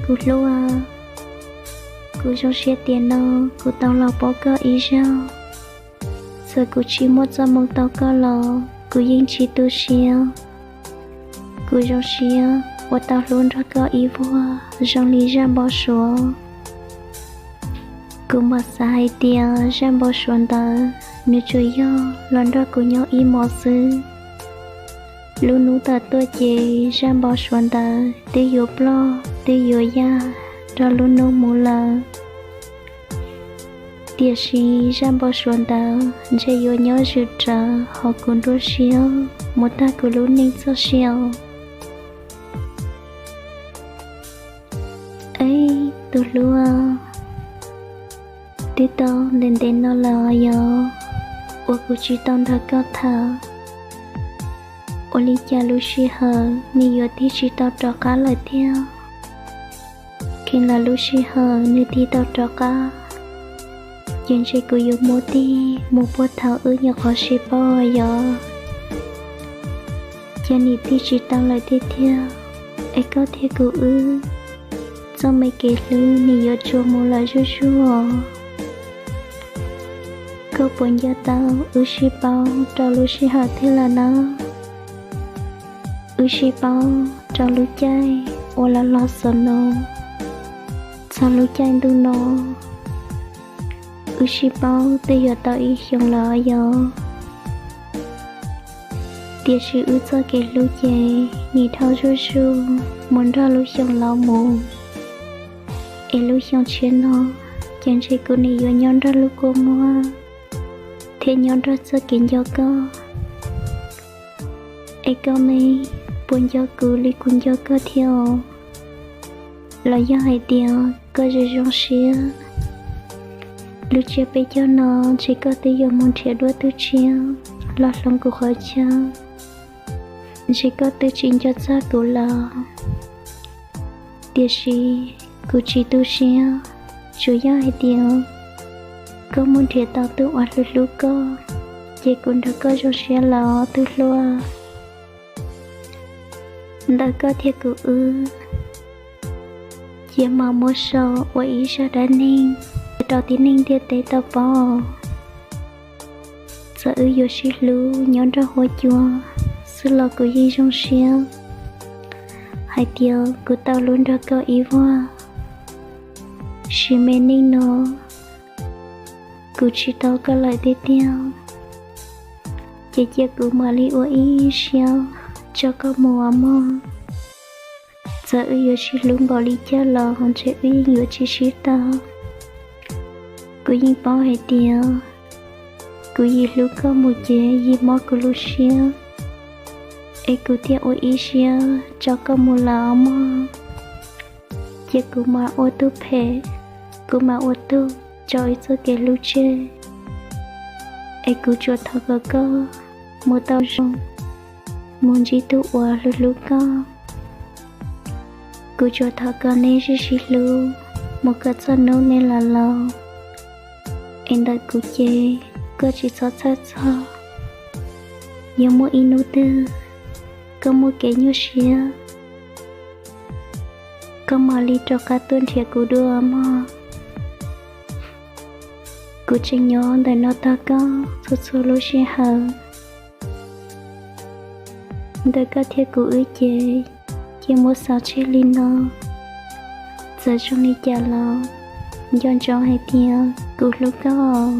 Kuv hlub, kuv zoo siab tias no kuv tau los pom koj ib zaug. Txawm kuv tsis muaj txoj hmoo tau koj los kuv yeej tsis tu siab. Kuv zoo siab uas tau hlub nrog koj ib vuag zoo li zaj npau suav. Kuv mam xav hais tias zaj npau suav ntawd nws tsuas yog los nrog kuv nyob ib hmos xwb. Lub hnub tawm tuaj ces zaj npau suav ntawd twb yuav ploj twb yuav yaj rau lub hnub mus lawm. Tiam sis zaj npau suav ntawd ntshe yuav nyob zwm rawv hauv kuv nruab siab mus tag kuv lub neej txoj sia. Tus hlub, twb tau ntev ntev no lawm yog uas kuv tsis tau nrog koj tham. Ua li cas lub sij hawm nws yuav tig tsis tau rov qab lawm thiab? Kheev lam lub sij hawm nws tig tau rov qab, ces ntshe kuv yuav muaj tig mus puag thaum wb nyuam qhuav sib paub yog. Ces nim tig tsis tau lawm tiag tiag, es koj thiab kuv wb txoj me kev hlub nim yuav tsuas mus lawm zuj zus. Koj puas nco tau wb sib paub rau lub sij hawm twg lawm na? Wb sib paub rau lub caij uas los los xaus no, txog lub caij ntuj no, wb sib paub twb yuav tau ib xyoos lawm yog. Tiam sis wb txoj kev hlub ces nim dhau zuj zus mus nrog lub xyoo los mus. Es lub xyoo tshiab no, ces ntshe kuv nim yuav nyob nrog lub kua muag thiab nyob nrog txoj kev nco koj. Es koj ne, puas nco kuv li kuv nco koj thiab os? Los yog hais tias koj zoo zoo siab, lub tsiab peb caug no ntshe koj twb yuav mus nrhiav dua tus tshiab los hloov kuv qhov chaw, ntshe koj twb tsis nco txog kuv lawm. Tiam sis kuv tsis tu siab, tsuas yog hais tias koj mus nrhiav tau tus uas hlub hlub koj, ces kuv nrog koj zoo siab lawm tus hlub. Ntawm koj thiab kuv wb, cia mam muab sau ua ib zaj dab neeg rau tib neeg ntiaj teb tau paub. Txawm wb yuav sib hlub nyob nrog huab cua xwb los kuv yeej zoo siab hais tias kuv tau hlub nrog koj ib vuag. Sim me neej no kuv tsis tau koj lawm tiag tiag, ces cia kuv mam li ua ib siab tso koj mus os mog. Txawm wb yuav sib hlub npaum li cas los ntshe wb yeej yuav tsis sib tau. Kuv yeej paub hais tias kuv yim hlub koj mus ces yim mob kuv lub siab, es kuv thiaj ua ib siab tso koj mus lawm os mog. Ces kuv mam ua tug phem, kuv mam ua tug tso wb txoj kev hlub tseg. Es kuv tsuas thov kom koj mus tau zoo, mus ntsib tus uas hlub hlub koj. Kuv tsuas thov kom nej sib sib hlub mus kom txog hnub nej laus laus. Es ntawm kuv ces koj tsis txhob txhawj txog, yog muaj ib hnub twg koj muaj kev nyuaj siab, koj mam li rov qab tuaj nrhiav kuv dua mog. Kuv tseem nyob ntawm no tos koj txhua txhua lub sij hawm. Ntawm koj thiab kuv wb ces cia muab xaus tseg li no. Txawm zoo li cas los nco ntsoov hais tias kuv hlub koj.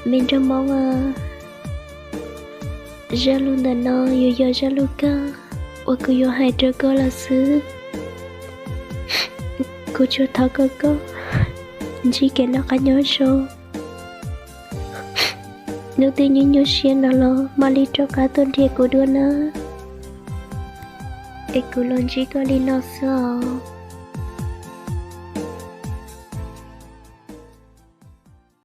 Me nraug Hmoob, zaj lus ntawm no yuav yog zaj lus kawg uas kuv yuav hais rau koj lawm xwb. Kuv tsuas thov kom koj ntsib kev noj qab nyob zoo. Hnub twg nyuaj nyuaj siab no los mam li rov qab tuaj nrhiav kuv dua nawb. Es kuv los ntsib koj li no xwb os.